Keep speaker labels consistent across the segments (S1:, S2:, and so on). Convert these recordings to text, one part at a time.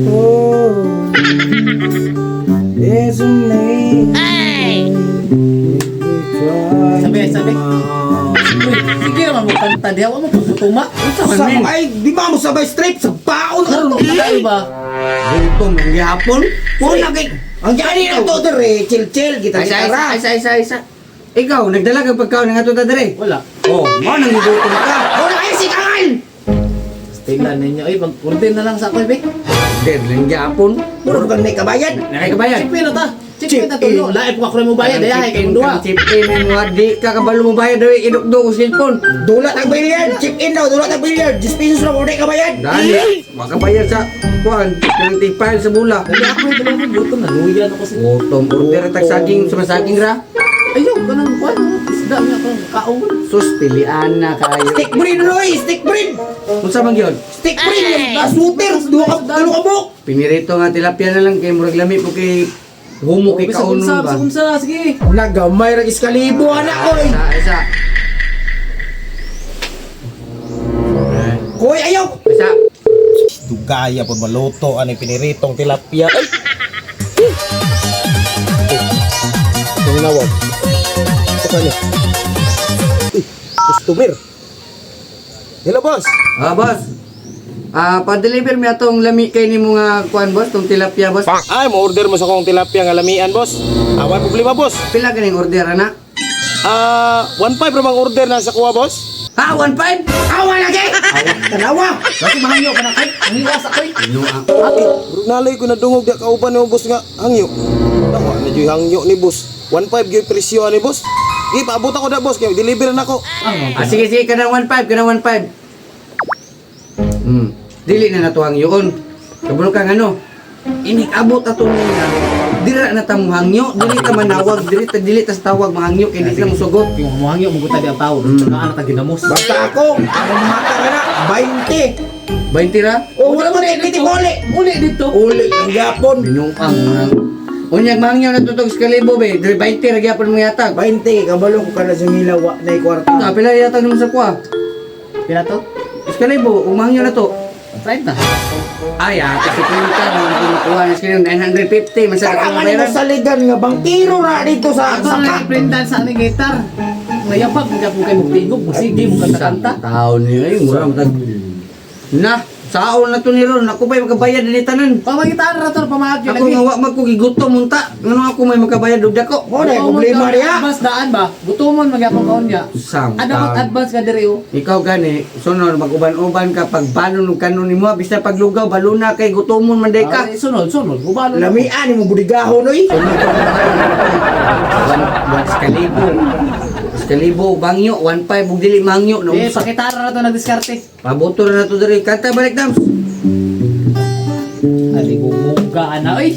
S1: Oh, it's amazing.
S2: Hey!
S3: Sabi, sabi. Uy, sige naman mo kanta diha, wa mo pagtutuma. Unsa man
S1: Sa,
S3: min?
S1: ay, di ba mo sabay straight sa baon
S3: Ano
S1: karon?
S3: tayo ba?
S4: Gutom ang gihapon.
S1: Wala kay ang gani na to dire, chill chill kita
S4: Isa,
S1: gitara.
S4: isa, isa, isa, isa. Ikaw, nagdala kang pagkaon nga to ta dere.
S3: Wala.
S4: Oh, mo nang gutom ka.
S1: Wala kay si Kangal.
S3: Tingnan ninyo, ay mag-order na lang sa ako, be.
S4: Der lang gihapon.
S1: Mura kang may kabayad.
S4: Nakikabayad.
S3: Chip in na ta. Chip in na
S1: Chip in.
S3: tulo. Lain po ako mo bayad, ay ay kay duha.
S4: Chip in mo di ka kabalo mo bayad daw idukdo ko cellphone.
S1: Dula tag billiard, chip in daw, dula tag billiard. 10 pesos ra mo kabayad.
S4: Dali, makabayad sa kuan, ng tigpile sa bula.
S3: Dali ako, dali ako gutom na luyan ako sa.
S4: Gutom, order tag saging sa saging ra.
S3: Ayaw, kanang kuan, isda niya akong kaon.
S4: Sus, pilian na kayo.
S1: Stick bread oy, stick bread.
S4: Unsa man gyud?
S1: Stick bread, na shooter, duha ka tulo ka buok.
S4: Pinirito nga tilapia na lang kay murag lami po kay humo kay
S3: Bisag
S4: kaunon
S3: unsa,
S4: ba.
S3: bisag unsa, sige.
S1: Nagamay ra iskalibo anak ko.
S4: Isa, isa.
S1: Koy ayaw.
S4: Isa.
S5: Dugaya po maluto ani piniritong tilapia. Ay. Tinawag. Sa kanya. Uy, customer. Hello, boss.
S4: Ah, boss. Ah, pa-deliver mi atong lami kay nimo nga kuan boss, tong tilapia boss.
S5: Ay, mo order mo sa akong tilapia nga lamian, boss. Ah, wala problema, boss.
S4: Pila ganing order ana?
S5: Ah, 1.5 ra bang order na sa kuha, boss?
S4: Ha, 1.5?
S1: Awa lagi. Tanawa.
S3: Kasi mahangyo ka na kay. Ang sa koy.
S4: Ano
S5: Bro, nalay ko nadungog di kauban ni boss nga hangyo. Nawa na juy hangyo ni boss. 1.5 gyud presyo ani boss. Gi paabot ako da boss kay deliver na ako.
S4: Ah, sige, sige, kanang 1.5, kanang 1.5. Dili na nato ang yun. Kabalo kang ano, inikabot ato niya. Dira na ta mo hangyo, dili ta manawag, dili ta dili ta sa tawag mahangyo kay di sila mosugot.
S3: Yung mahangyo mo gud ang tao. Kaan ta ginamos.
S1: Basta ako, ang mata ka na 20.
S4: 20 ra?
S1: O wala mo na uli.
S3: Uli dito.
S1: Uli ang gapon.
S4: Binuang mga. Unyag mahangyo na tutog sa kalibo be, dili 20 ra gyapon mo yatag.
S1: 20 kabalo ko kana sa Mila wa na kwarta.
S4: Ah, pila yatag nimo sa kuha?
S3: Pila to?
S4: Sa kalibo, umangyo na to.
S3: 30.
S4: Ay, ah, kasi punta mo kung makuha na sila 950 man sa
S1: Karangan
S4: akong
S1: mo
S4: bayaran.
S1: sa ligan nga bangkiro na dito sa
S3: Ako
S1: saka.
S3: na printan sa aming gitar. Mayapag mo kay mugtingog, musige mo kanta-kanta.
S4: Taon niya ay mura matag. Na, saon na to ni Ron. Ako ba'y makabayad ni tanan?
S3: Pamagitaan ra to pamagyo
S4: Ako nga wa magkugigutom unta. Ngano ako may makabayad og dako?
S1: Mo na problema niya.
S3: Advance daan ba? Gutomon magyapon kaon niya.
S4: Sam.
S3: Ada mag advance ka diri oh.
S4: Ikaw gani, sunod mag-uban-uban ka pagbalon og kanon nimo bisan paglugaw baluna kay gutomon man day ka.
S3: Ay, sunod, sunod. Gubalo na.
S1: Lamian mo budigahon oy.
S4: Sunod ka man. One kalibo. Kalibo bangyo 15 ug dili mangyo no.
S3: Eh, pakitara ra to nagdiskarte.
S4: Pabuto na to diri. Kanta balik dams.
S3: Ali gumuga ana oy.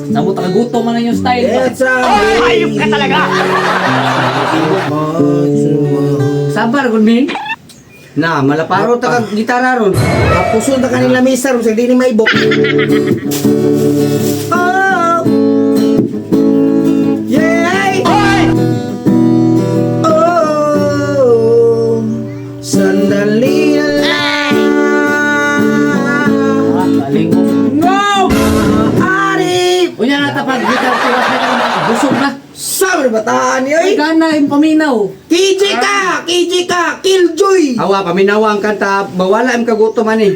S3: Samot ka gutom man ang inyong style ba?
S1: It's a Ayop ka talaga.
S4: Sabar gud min. Na, malaparo ta kag gitara ron.
S1: Puson ta kanila misa ron sa dini maibok. Oh. Yeah. Oh. Sandali na lang.
S3: Ah, galing mo.
S1: No! Ari!
S3: Unya na ta pag gitar tiwas na ka busog na.
S1: Sabi bataan ni
S3: Ay,
S1: oy.
S3: gana yung paminaw.
S1: KJ ka! KJ ka! Killjoy!
S4: Awa, paminawa ang kanta, bawala ang kagutom ani.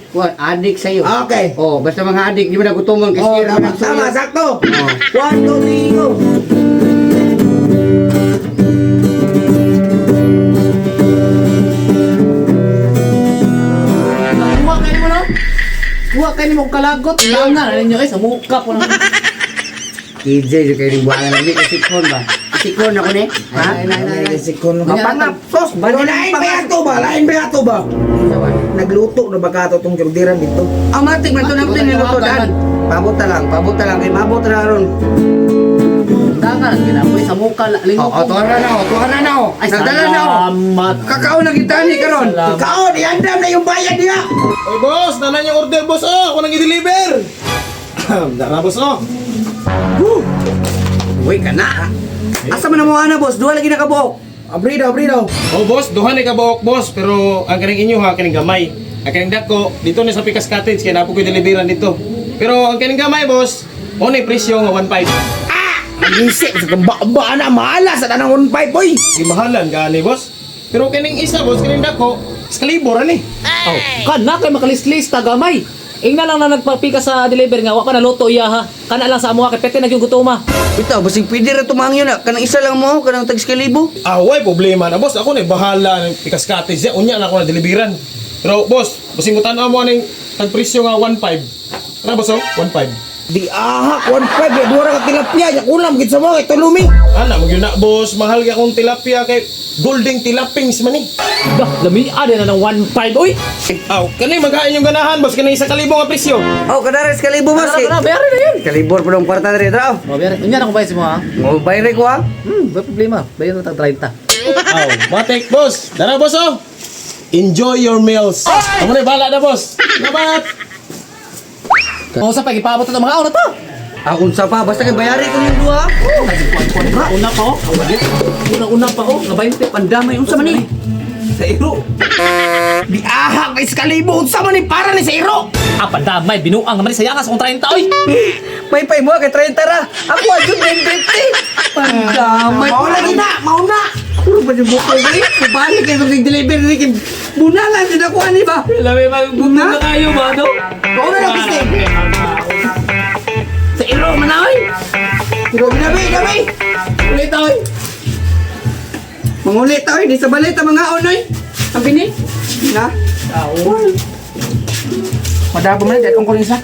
S4: Kuan, adik sa'yo.
S1: Okay.
S4: Oh, basta mga adik, di ba nagutomon kasi
S1: Oh,
S4: sira
S1: tama,
S4: man
S1: tama,
S4: sa'yo.
S1: sakto.
S4: Oh.
S1: 1, 2, 3, go.
S3: Kuha kayo mo no? Kuha kayo mo kalagot. Tanga na ninyo eh, sa muka po lang.
S4: KJ, yung kayo buwangan lang. Hindi, sikon ba? Sikon ako ni. Ha?
S3: Ay, ay, ay, ay.
S1: Sikon.
S4: Mapangap, sos,
S1: Pero lain ba yato ba? Lain ba yato ba? Nagluto na ba ka to tong orderan dito?
S4: Amatik man to natin niluto daan. Pabuta lang, pabuta lang. Kay mabot na ron.
S3: Tanga lang ginapoy sa muka lingo.
S4: Oh, oh, tuwa na na, oh, tuwa na na, oh.
S3: Ay,
S4: Nagdala na, oh.
S3: salamat.
S4: Kakao na kita ni karon.
S3: Salamat.
S1: Kaon, iandam na yung bayad niya.
S5: Oy, boss, nanan yung order, boss. Oh, ako nang i-deliver. Dara, boss, oh.
S4: Uy, ka na. Asa man mo ana, boss? Duha lagi nakabuok.
S1: Abri daw, abri daw.
S5: Oh boss, duha ni ka buok, boss, pero ang kaning inyo ha, kaning gamay. Ang kaning dako dito ni sa Pikas Cottage kay napo koy deliveran dito. Pero ang kaning gamay, boss, mo ni presyo nga 1.5.
S1: Ang isip sa ba na mahala sa tanang 1.5 boy.
S5: Gimahalan gani, boss. Pero kaning isa, boss, kaning dako, sa kalibo ra ni.
S3: Oh, kana kay makalislis ta gamay. Ingna lang na nagpapika sa deliver nga wa pa naluto iya ha. Kana lang sa amoa kay pete nagyong gutoma.
S4: Bitaw, basig pwede ra tumangyo na. Kanang isa lang mo, kanang tag kalibo.
S5: Ah, way problema na, boss. Ako na bahala ng Pikas Cottage. Ya, unya na ako na deliveran. Pero boss, basing mo tan-aw mo aning tag presyo nga 1.5. Tara, boss, oh, 1.5.
S1: Di ahak 1.5 ya duha ra ka tilapia ya kulam gid sa mo kay tulumi.
S5: Ana, magyun na, boss. Mahal gyud akong tilapia kay golden tilapings man eh.
S3: Bah, lami ada na ng 1.5 oy.
S5: Aw, kani maghain yung ganahan, boss. Kani isa kalibo nga presyo.
S4: Oh, kadares kalibo, boss.
S3: Tara, tara, bayaran na yun.
S4: Kalibor pa dong kwarta diri, tara.
S3: Oh, bayaran. Unya na ko bayad sa mo ha.
S4: Mo bayre ko ha.
S3: Wala problema. Bayaran na tag 30.
S5: Aw, matik, boss. Dara, boss, oh. Enjoy your meals. Amo na bahala na, boss. Salamat.
S3: Oh, sa pag ipaabot na mga una to.
S4: Ah, unsa pa basta kay bayari ko yung duha.
S3: Una pa oh. Una pa oh, nga 20.
S4: Pandamay unsa man ni? Sa iro.
S1: Di ahak kay kalibo unsa man ni para ni sa iro.
S3: Ah, pandamay binuang naman saya sa kung 30 oy.
S4: May pay mo kay 30 ra. Ako adyo 950. Pandamay.
S1: Mao lagi na, mao na.
S4: Puro pa yung buko ba eh? Balik kayo sa delivery ni Kim. Bunalan din ako ani ba?
S3: Labi na kayo ba no?
S1: Mao na lang kasi.
S3: Sa iro man oy.
S1: Pero dami dami.
S3: Ulit oy.
S4: Mangulit oy, di sa balita mga onoy. Ang bini? Na?
S1: Madabo man dad ko sa.